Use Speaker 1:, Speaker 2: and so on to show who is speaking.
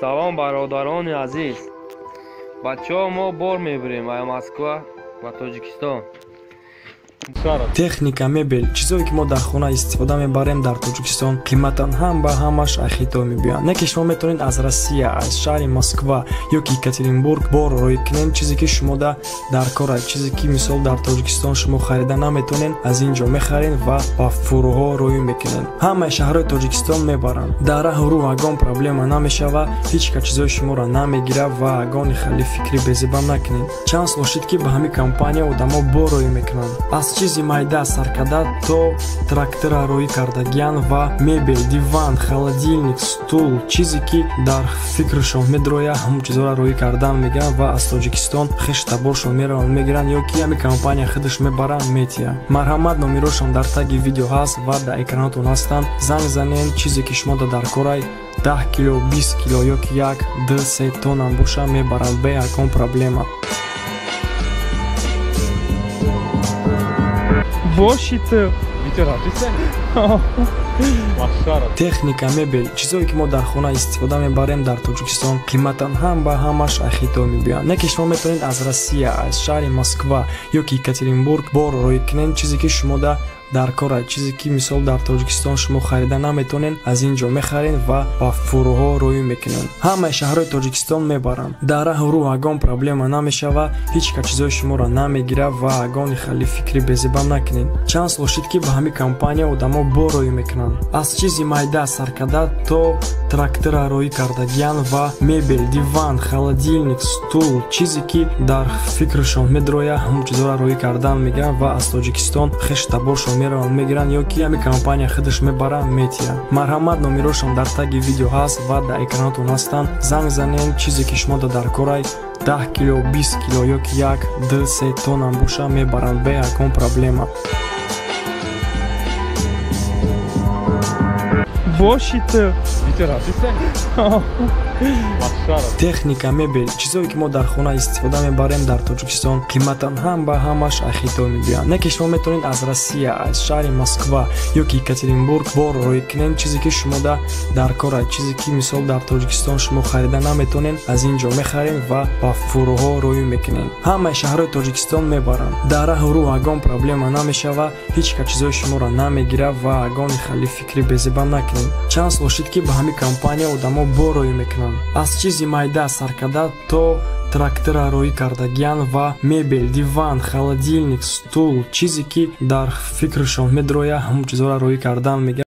Speaker 1: Салом бародарони азиз. Бачаҳо, мо бор мебарем аз Москва ба Тоҷикистон.
Speaker 2: Техника, мебел, чизое ки мо дар хона истифода мебарем дар Тоҷикистон, қиматан ҳам ба ҳамаш хито мебиёянд. Не ки шумо метавонед аз Россия, аз шаҳри Москва ё ки Екатеринбург бор роӣ кунед, чизе ки шумо дар кор, чизе ки мисол дар Тоҷикистон шумо харида наметавонед, аз ин ҷо мехаред ва ба фурӯҳо роӣ мекунед. Ҳамаи шаҳрҳои Тоҷикистон мебаранд. Дар раҳу рӯ ягон проблема намешава, ҳеҷ кас чизои шуморо намегирад ва ягони хали фикри безебам накунед. Чанд сол шуд, ки ба ҳамин компания одамо бор роӣ мекунанд. Аз чизи майда саркада то трактора роӣ кардагиян ва мебел, диван, холодильник, стул, чизе ки дар фикршон медрояд, ҳамон чизҳоро роӣ кардан мегиранд ва аз Тоҷикистон хеш таборшон мераванд мегиранд ё ки ҳамин компания худаш мебаранд метиҳад. Марҳамат, номерошон дар таги видео ҳаст ва дар экранатон ҳастанд. Занг занед, чизе ки шумо дар корай 10 кило, 20 кило ё ки 1, 2, 3 тоннам боша мебаранд бе ягон проблема. Техника, мебел, чизое ки мо дар хона истифода мебарем дар Тоҷикистон, қиматан ҳам ба ҳамаш хито мебиёянд. Не ки шумо метавонед аз Россия, аз шаҳри Москва ё ки Екатеринбург бор роӣ кунед, чизе ки шумо дар кор, чизе ки мисол дар Тоҷикистон шумо харида наметавонед, аз ин ҷо мехаред ва ба фурӯҳо роӣ мекунед. Ҳамаи шаҳрҳои Тоҷикистон мебаранд. Дар раҳу рӯ ягон проблема намешава, ҳеҷ кас чизои шуморо намегирад ва ягони хали фикри безебам накунед. Чанд сол шуд, ки ба ҳамин компания одамо бор роӣ мекунанд. Аз чизи майда саркада то трактора роӣ кардагиян ва мебел, диван, холодильник, стул, чизе ки дар фикршон медрояд, ҳамон чизҳоро роӣ кардан мегиранд ва аз Тоҷикистон хеш таборшон мераванд мегиранд ё ки ҳамин компания худаш мебаранд метиҳад. Марҳамат, номерошон дар таги видео ҳаст ва дар экранатон ҳастанд. Занг занед, чизе ки шумо дар корай 10 кило, 20 кило ё ки 1, 2, 3 тоннам боша мебаранд бе ягон проблема. Техника, мебел, чизое ки мо дар хона истифода мебарем дар Тоҷикистон, қиматан ҳам ба ҳамаш хито мебиёянд. Не ки шумо метавонед аз Россия, аз шаҳри Москва ё ки Екатеринбург бор роӣ кунед, чизе ки шумо дар кор, чизе ки мисол дар Тоҷикистон шумо харида наметавонед, аз ин ҷо мехаред ва ба фурӯҳо роӣ мекунед. Ҳамаи шаҳрҳои Тоҷикистон мебаранд. Дар раҳу рӯ ягон проблема намешава, ҳеҷ кас чизои шуморо намегирад ва ягони хали фикри безебам накунед. Чанд сол шуд, ки ба ҳамин компания одамо бор роӣ мекунанд. Аз чизи майда саркада то трактора роӣ кардагиян ва мебел, диван, холодильник, стул, чизе ки дар фикршон медрояд, ҳамон чизҳоро роӣ кардан мегиранд.